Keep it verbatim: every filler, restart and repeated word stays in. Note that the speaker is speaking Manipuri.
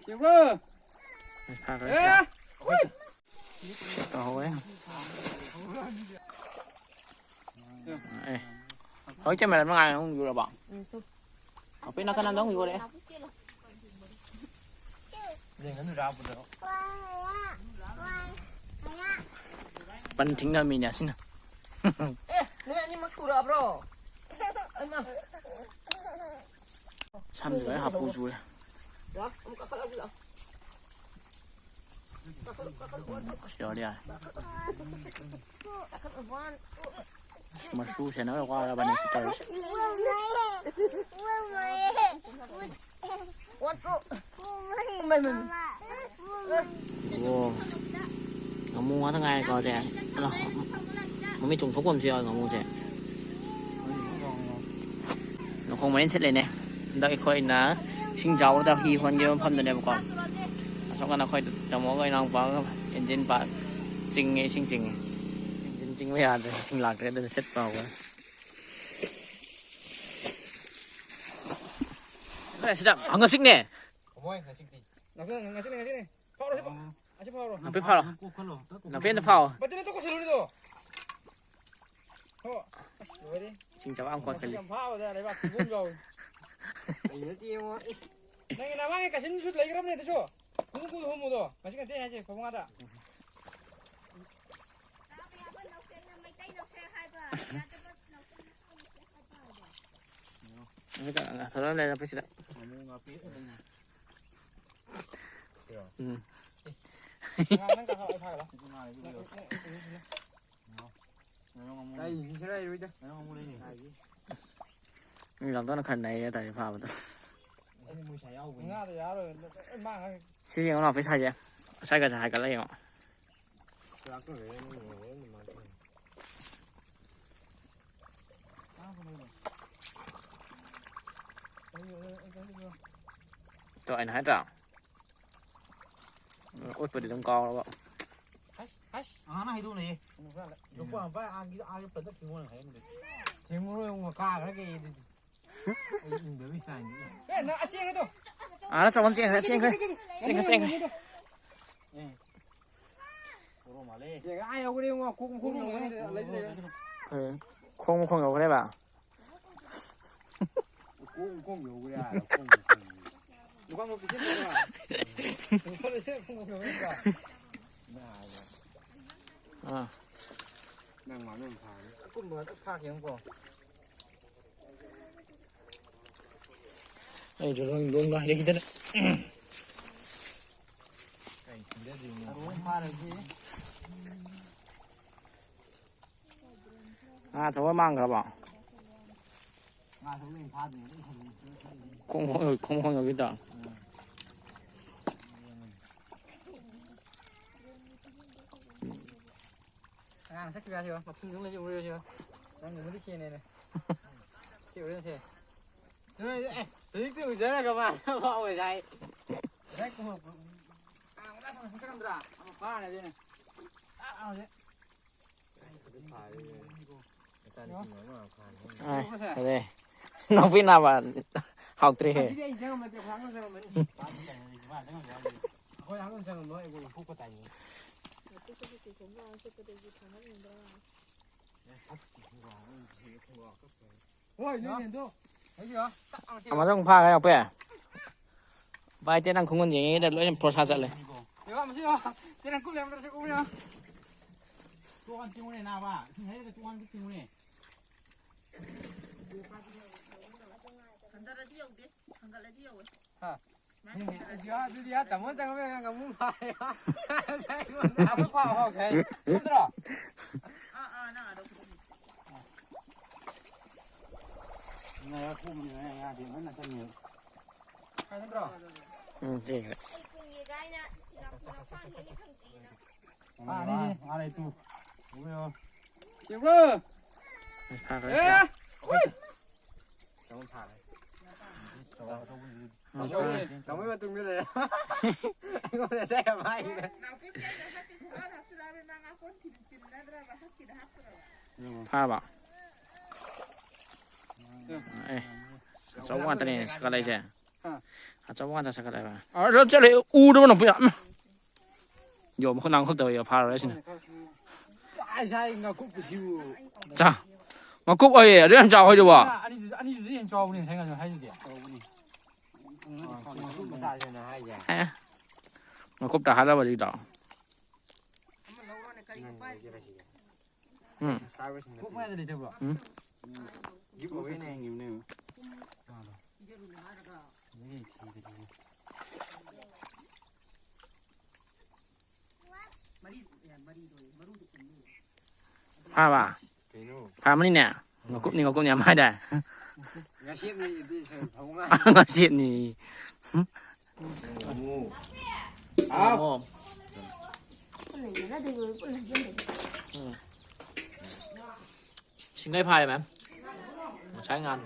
ꯌꯦꯡꯉꯣ꯫ ꯐꯥꯈ꯭ꯔꯦ ꯑꯦ! ꯁꯤꯗ꯫ ꯇꯧꯍꯧꯋꯦ꯫ ꯑꯦ꯫ ꯍꯧꯖꯤꯛ camera ꯃꯉꯥꯏ ꯑꯃꯨꯛ ꯌꯨꯔꯕ? ꯑꯩꯈꯣꯏ ꯅꯥꯀꯟ ꯑꯝꯗ ꯑꯃꯨꯛ ꯌꯣꯔꯛꯑꯦ꯫ ꯄꯟ ꯊꯤꯡꯅꯕ ꯃꯤꯅꯦ ꯑꯁꯤꯅ꯫ ꯑꯦ, ꯅꯣꯏ ꯑꯅꯤꯃꯛ ꯁꯨꯔꯛꯑꯕ꯭ꯔꯣ? ꯑꯩꯃ꯫ ꯁꯝꯁꯦ ꯂꯣꯏ ꯍꯥꯄꯨ ꯆꯨꯔꯦ꯫ ꯂꯥꯛ, ꯑꯃꯨꯛ ꯀꯥꯈꯠꯂꯁꯤ ꯂꯥꯛꯑꯣ꯫ ꯀꯥꯈꯠꯂꯨ, ꯀꯥꯈꯠꯂꯨ, ꯀꯥꯈꯠꯂꯨ꯫ ꯁꯤ ꯌꯧꯔꯗꯤ ꯌꯥꯔꯦ꯫ ꯀꯥꯈꯠꯂꯨ, ꯀꯥꯈꯠꯂꯨ, ꯀꯥꯈꯠꯂꯨ꯫ ꯑꯁ, ꯃꯆꯨ ꯁꯦꯟꯅꯕ ꯋꯥꯔꯕꯅꯦ ꯁꯤ ꯇꯧꯔꯤꯁꯦ꯫ ꯑꯣ꯫ ꯉꯥꯃꯨ ꯉꯥꯛꯇ ꯉꯥꯏꯔꯦꯀꯣ ꯁꯦ꯫ ꯑꯗꯣ ꯃꯃꯤꯠ ꯆꯣꯡꯊꯣꯛꯄ ꯑꯃꯁꯨ ꯌꯥꯎꯋꯦ ꯉꯥꯃꯨꯁꯦ꯫ ꯅꯣꯡꯈꯣꯡ ꯃꯔꯤꯟ ꯁꯤꯠꯂꯤꯅꯦ꯫ ꯍꯟꯗꯛ ꯑꯩꯈꯣꯏꯅ ꯏꯁꯤꯡ ꯆꯥꯎꯕꯗ ꯍꯤ ꯍꯣꯟꯈꯤꯕ ꯃꯐꯝꯗꯨꯅꯦꯕꯀꯣ꯫ ꯑꯁꯣꯝ ꯅꯥꯀꯟꯗ ꯑꯩꯈꯣꯏ ꯇꯥꯃꯣꯒ ꯏꯅꯥꯎꯄꯥꯒ ꯏꯟꯖꯤꯟ ꯄꯥ-, ꯆꯤꯡꯉꯦ, ꯏꯁꯤꯡ ꯆꯤꯡꯉꯦ꯫ ꯏꯟꯖꯤꯟ ꯆꯤꯡꯕ ꯌꯥꯗ꯭ꯔꯦ, ꯏꯁꯤꯡ ꯂꯥꯛꯇ꯭ꯔꯦ, ꯑꯗꯨꯅ ꯁꯤꯠꯄ ꯍꯧꯈ꯭ꯔꯦ꯫ ꯑꯦ, ꯁꯤꯗ ꯍꯪꯒ ꯆꯤꯛꯅꯦ꯫ ꯀꯃꯥꯏ ꯉꯁꯤꯗꯤ? ꯉꯁꯤꯅꯦ, ꯉꯁꯤꯅꯦ, ꯉꯁꯤꯅꯦ꯫ ꯐꯥꯎꯔꯣ, ꯁꯤ ꯐꯥꯎ-, ꯑꯁꯤ ꯐꯥꯎꯔꯣ꯫ ꯅꯥꯄꯤ ꯐꯥꯎꯔꯣ꯫ ꯅꯥꯄꯤ ꯑꯝꯇ ꯐꯥꯎꯔꯣ꯫ ꯕꯇꯟ ꯑꯝꯇ ꯀꯣꯠꯁꯤꯜꯂꯨꯔꯤꯗꯣ꯫ ꯍꯣ, ꯑꯁ, ꯂꯣꯏꯔꯦ꯫ ꯏꯁꯤꯡ ꯆꯥꯕ ꯌꯥꯝ ꯉꯁꯤ ꯀꯣꯠꯀꯜꯂꯤ꯫ ꯌꯥꯝ ꯐꯥꯕꯗ ꯂꯩꯕꯥꯛ ꯐꯤꯕꯝ ꯌꯥꯎꯏ꯫ ꯑꯩ ꯅꯠꯇꯦ ꯌꯦꯡꯉꯣ꯫ ꯏꯁ꯫ ꯅꯪꯒꯤ ꯅꯃꯥꯡꯒꯤ ꯀꯥꯆꯤꯟꯁꯨ ꯂꯩꯈ꯭ꯔꯕꯅꯦ ꯑꯗꯨꯁꯨ꯫ ꯍꯨꯝꯐꯨꯗꯣ, ꯍꯨꯝꯐꯨꯗꯣ꯫ ꯉꯁꯤ ꯅꯠꯇꯦ ꯍꯥꯏꯁꯦ, ꯐꯕꯨꯡꯉꯥꯗ꯫ ꯉꯥꯊꯣꯔ ꯂꯩꯔꯦ ꯑꯩꯈꯣꯏ ꯁꯤꯗ꯫ ꯎꯝ꯫ ꯉꯥ ꯅꯪ ꯀꯥꯈꯠꯂꯣ, ꯑꯩ ꯐꯥꯒꯦ ꯂꯥꯎ꯫ ꯑꯩ ꯁꯤ ꯁꯦꯔꯥꯏꯔꯣꯏꯗ꯫ ꯃꯤ ꯂꯥꯎꯊꯣꯛꯅ ꯈꯔ ꯅꯩꯔꯦ ꯍꯥꯏꯇꯥꯔꯦ ꯐꯥꯕꯗ꯫ ꯉꯥꯗꯣ ꯌꯥꯔꯣꯏ, ꯂꯣꯏ ꯃꯥꯡꯉꯅꯤ꯫ ꯁꯤ ꯌꯦꯡꯉꯣ ꯂꯥꯎ, ꯄꯩꯁꯥꯁꯦ꯫ ꯉꯁꯥꯏꯒꯁꯦ ꯍꯥꯏꯒꯠꯂ ꯌꯦꯡꯉꯣ꯫ ꯇꯣ ꯑꯩꯅ ꯍꯥꯏꯗ꯭ꯔꯥ? ꯎꯠꯄꯗꯤ ꯑꯗꯨꯝ ꯀꯥꯎꯔꯕ꯫ ꯍꯩꯁ, ꯍꯩꯁ꯫ ꯑꯉꯥꯡꯅ ꯍꯩꯗꯣꯛꯅꯩꯌꯦ꯫ ꯌꯣꯛꯄ ꯍꯥꯟꯕ ꯑꯥꯒꯤ, ꯑꯥꯒꯤ ꯐꯖꯅ ꯊꯤꯡꯉꯣꯅ ꯍꯥꯏꯔꯝꯕꯗꯤ꯫ ꯊꯤꯡꯉꯨꯔꯣꯏ, ꯑꯃꯨꯛ ꯀꯥꯈ꯭ꯔꯒꯦ ꯑꯗꯨꯗꯤ꯫ ꯑꯩ ꯏꯪꯗꯕꯩ ꯁꯥꯏꯅꯤ꯫ ꯑꯦ, ꯅꯪ ꯑꯁꯦꯡꯕꯗꯣ꯫ ꯑꯥꯗ ꯆꯪꯉꯣ, ꯆꯦꯟꯈ꯭ꯔꯦ, ꯆꯦꯟꯈ꯭ꯔꯦ꯫ ꯆꯦꯟꯈ꯭ꯔꯦ, ꯆꯦꯟꯈ꯭ꯔꯦ꯫ ꯎꯝ꯫ ꯄꯣꯔꯣ ꯃꯥꯜꯂꯦ꯫ ꯌꯦꯡꯉ ꯑꯥ ꯌꯧꯈ꯭ꯔꯦ, ꯌꯦꯡꯉꯣ꯫ ꯀꯣꯛ ꯃꯈꯣꯡ ꯌꯧꯈ꯭ꯔꯦ꯫ ꯂꯩꯗꯤ ꯂꯩꯔꯦ꯫ ꯀꯔꯤ? ꯈꯣꯡ ꯃꯈꯣꯡ ꯌꯧꯈ꯭ꯔꯦꯕ? ꯈꯣꯡ ꯃꯈꯣꯡ ꯌꯧꯈ꯭ꯔꯦ ꯍꯥꯏꯔ, ꯈꯣꯡ ꯃꯈꯣꯡ ꯌꯧꯈ꯭ꯔꯦ꯫ ꯂꯨꯈꯝ ꯃꯄꯤ ꯆꯦꯟꯈ꯭ꯔꯦ꯫ ꯂꯨꯈꯝ ꯃꯄꯤ ꯆꯦꯟꯈ꯭ꯔꯦ꯫ ꯅꯥꯕ꯫ ꯑꯥ꯫ ꯅꯪ ꯃꯥ ꯅꯪ ꯐꯥꯔꯦ꯫ ꯑꯀꯨꯝꯕ ꯉꯥꯛꯇ ꯐꯥꯈꯤꯕꯀꯣ꯫ ꯑꯩꯁꯨ ꯂꯣꯏ ꯂꯣꯡ ꯂꯥꯏꯗꯒꯤꯗꯅ꯫ ꯀꯩ ꯁꯤꯟꯗꯗꯣꯏꯅꯣ? ꯑꯔꯨꯕ ꯐꯥꯔꯗꯤ꯫ ꯉꯥ ꯑꯆꯧꯕ ꯃꯥꯡꯈ꯭ꯔꯕꯣ? ꯉꯥ ꯑꯆꯧꯕ ꯑꯣꯏꯅ ꯐꯥꯗꯣꯏꯅꯦ꯫ ꯈꯣꯡ ꯈꯣꯡ ꯈꯣꯡ ꯈꯣꯡ ꯌꯧꯈꯤꯗꯣ꯫ ꯎꯝ꯫ ꯑꯉꯥꯡ ꯆꯠꯈꯤꯕ ꯌꯥꯁꯤꯕ, ꯃꯊꯨꯟ ꯆꯪꯂꯁꯤ ꯎꯔꯁꯤꯕ꯫ ꯅꯪ ꯎꯕꯗꯤ ꯁꯤꯅꯦꯅꯦ꯫ ꯁꯤ ꯎꯔꯁꯤ꯫ ꯅꯣꯏ, ꯑꯦ, ꯍꯧꯖꯤꯛꯇꯤ ꯎꯖꯔꯒ ꯃꯥ ꯐꯥꯎꯋꯦ ꯉꯁꯥꯏ꯫ ꯉꯁꯥꯏ ꯀꯨꯝꯃꯛꯄ꯫ ꯑꯉꯥꯡ ꯃꯆꯥꯁꯤꯡꯅ ꯁꯨꯝ ꯆꯠꯂꯝꯗ꯭ꯔꯥ? ꯑꯃ ꯐꯥꯔꯅꯤ ꯑꯗꯨꯅ꯫ ꯇꯥꯛ ꯂꯥꯎꯅ ꯍꯧꯖꯤꯛ꯫ ꯑꯥ, ꯐꯔꯦ꯫ ꯅꯥꯎꯄꯤ ꯅꯥꯕ ꯍꯥꯎꯇ꯭ꯔꯦꯍꯦ꯫ ꯑꯁꯤꯗꯤ ꯑꯩ ꯆꯪꯉꯝꯃꯗꯤ ꯑꯩꯈꯣꯏ ꯍꯥꯡꯉ ꯆꯪꯉꯝꯃꯅꯤ꯫ ꯑꯩꯈꯣꯏ ꯍꯥꯡꯉ ꯆꯪꯉꯝꯃꯣꯏ, ꯑꯩꯕꯨ ꯂꯧꯊꯣꯛꯄ ꯇꯥꯏꯃꯤꯡ꯫ ꯍꯣꯏ, ꯅꯣꯏ ꯌꯦꯟꯗꯣ꯫ ꯑꯃꯁꯨ ꯑꯃꯨꯛ ꯐꯥꯈ꯭ꯔꯦ, ꯌꯥꯎꯄꯦ꯫ ꯚꯥꯏ, ꯇꯦ, ꯅꯪ ꯈꯣꯡꯒꯨꯟ ꯌꯦꯡꯉꯤꯉꯩꯗ ꯂꯣꯏꯅ ꯐ꯭ꯔꯣꯁꯥ ꯆꯠꯂꯦ꯫ ꯌꯦꯡꯉꯣ, ꯑꯃꯁꯨ ꯌꯦꯡꯉꯣ꯫ ꯆꯦ, ꯅꯪ ꯀꯨꯝ ꯂꯩꯔꯝꯕ꯭ꯔꯥ? ꯆꯦ, ꯀꯨꯝ ꯌꯦꯡꯉꯣ꯫ ꯇꯣꯉꯥꯟ ꯆꯤꯡꯉꯨꯅꯦ, ꯅꯥꯕ꯫ ꯏꯁꯤꯡ ꯍꯩꯔꯒ ꯇꯣꯉꯥꯟ ꯆꯤꯡꯉꯨꯅꯦ꯫ ꯍꯟꯊꯔꯗꯤ ꯌꯧꯗꯦ, ꯊꯥꯡꯒꯠꯂꯗꯤ ꯌꯧꯋꯦ꯫ ꯍꯥ? ꯑꯗꯨꯗꯤ ꯌꯥ, ꯇꯥꯃꯣ ꯆꯪꯉꯝꯃꯦ, ꯑꯉꯥꯡ ꯑꯃꯨꯛ ꯐꯥꯔꯦ꯫ ꯑꯃꯨꯛ ꯐꯥ, ꯐꯥ, ꯐꯥ꯫ ꯁꯣꯝꯗꯔꯣ? ꯑꯥ, ꯑꯥ, ꯅꯪ ꯑꯗꯣ ꯈꯨꯗꯣꯝ꯫ ꯉꯥ ꯀꯣꯝꯕꯅꯤꯅ ꯉꯥꯗꯤ ꯐꯖꯅ ꯆꯪꯉꯦꯕ꯫ ꯈꯪꯗ꯭ꯔꯣ? ꯎꯝ, ꯊꯤꯈ꯭ꯔꯦ꯫ ꯑꯩ ꯀꯨꯝꯒꯦ ꯀꯥꯏꯅ ꯂꯐꯨ ꯂꯐꯥꯡ ꯍꯦꯛꯅꯤ ꯈꯪꯗꯦ ꯅꯪ꯫ ꯃꯥꯅꯤ, ꯃꯥꯅꯤ, ꯇꯨ꯫ ꯎꯕꯤꯌꯣ꯫ ꯌꯦꯡꯕ꯭ꯔꯣ? ꯐꯥꯈ꯭ꯔꯦ ꯑꯦ! ꯁꯤꯗ꯫ ꯍꯨꯏ! ꯇꯥꯃꯣ ꯐꯥꯔꯦ꯫ ꯇꯥꯃꯣ, ꯇꯥꯃꯣꯒꯤ ꯃꯇꯨꯡꯗ ꯂꯩꯔꯦ꯫ ꯑꯩꯉꯣꯟꯗ ꯆꯠꯈ꯭ꯔ ꯃꯥ ꯑꯩꯉꯣꯟꯗ꯫ ꯅꯥꯎꯄꯤ ꯀꯩꯅꯣ ꯍꯥꯞꯆꯤꯜꯂꯛꯑꯕꯅꯤ, ꯃꯥ ꯉꯥ ꯀꯣꯟ ꯊꯤꯟ-, ꯊꯤꯟꯅꯗ꯭ꯔꯕ, ꯍꯛꯈꯤꯗ ꯍꯥꯞꯇ꯭ꯔꯕ꯫ ꯐꯥꯔꯕ? ꯑꯦ, ꯑꯆꯧꯕ ꯉꯥꯛꯇꯅꯦ ꯁꯤꯀꯠꯂꯛꯏꯁꯦ꯫ ꯑꯆꯧꯕ ꯉꯥꯛꯇ ꯁꯥꯒꯠꯂꯦꯕ꯫ ꯑ, ꯂꯣꯏ ꯆꯠꯂꯦ꯫ ꯎꯗꯕ ꯅꯪ ꯄꯨꯌꯥ-, ꯎꯝ꯫ ꯌꯣ, ꯃꯈꯨꯠ ꯅꯥꯡ ꯈꯨꯠꯇꯕ ꯌꯣ, ꯐꯥꯔꯔꯣꯏ ꯁꯤꯅ꯫ ꯆꯥꯏ, ꯆꯥꯏ, ꯉꯥꯀꯨꯞꯄꯁꯤꯕꯨ꯫ ꯆꯥ꯫ ꯉꯥꯀꯨꯞ ꯑꯣꯏꯌꯦ, ꯑꯗꯨ ꯌꯥꯝ ꯆꯥꯎ ꯍꯣꯏꯗꯨꯕꯣ꯫ ꯑꯅꯤꯗꯨꯗ-, ꯑꯅꯤꯗꯨꯗꯤ ꯍꯦꯟꯅ ꯆꯥꯎꯕꯅꯦ ꯉꯁꯥꯏ ꯉꯥꯛꯇ ꯍꯥꯏꯗꯨꯗꯤ꯫ ꯆꯥꯎꯕꯅꯦ꯫ ꯉꯥꯀꯨꯞ ꯃꯆꯥꯁꯤꯅ ꯍꯥꯏꯁꯦ꯫ ꯑꯦ꯫ ꯉꯥꯀꯨꯞꯇ ꯍꯥꯠꯂꯕ ꯍꯧꯖꯤꯛꯀꯤꯗꯣ꯫ ꯎꯝ꯫ ꯀꯣꯛ ꯃꯌꯥꯗ ꯂꯩꯇꯕ꯭ꯔꯣ? ꯎꯝ꯫ Give away ꯅꯦ꯫ ꯐꯥꯔꯕ? ꯀꯩꯅꯣ? ꯐꯥꯔꯝꯃꯅꯤꯅꯦ? ꯉꯥꯀꯨꯞꯅꯤ, ꯉꯥꯀꯨꯞꯅꯤ ꯌꯥꯝ ꯍꯥꯏꯗꯥꯏ? ꯉꯁꯤꯅꯤ ꯑꯗꯨ ꯁꯔꯨꯛ ꯐꯪꯉꯥꯏ꯫ ꯉꯁꯤꯅꯤ꯫ ꯑꯃꯨꯛ꯫ ꯑꯃꯨꯛ꯫ ꯎꯝ꯫ ꯁꯤꯡꯒꯩ ꯐꯥꯔꯦ, ꯃꯦꯝ꯫ ꯉꯁꯥꯏ ꯉꯥꯗꯣ꯫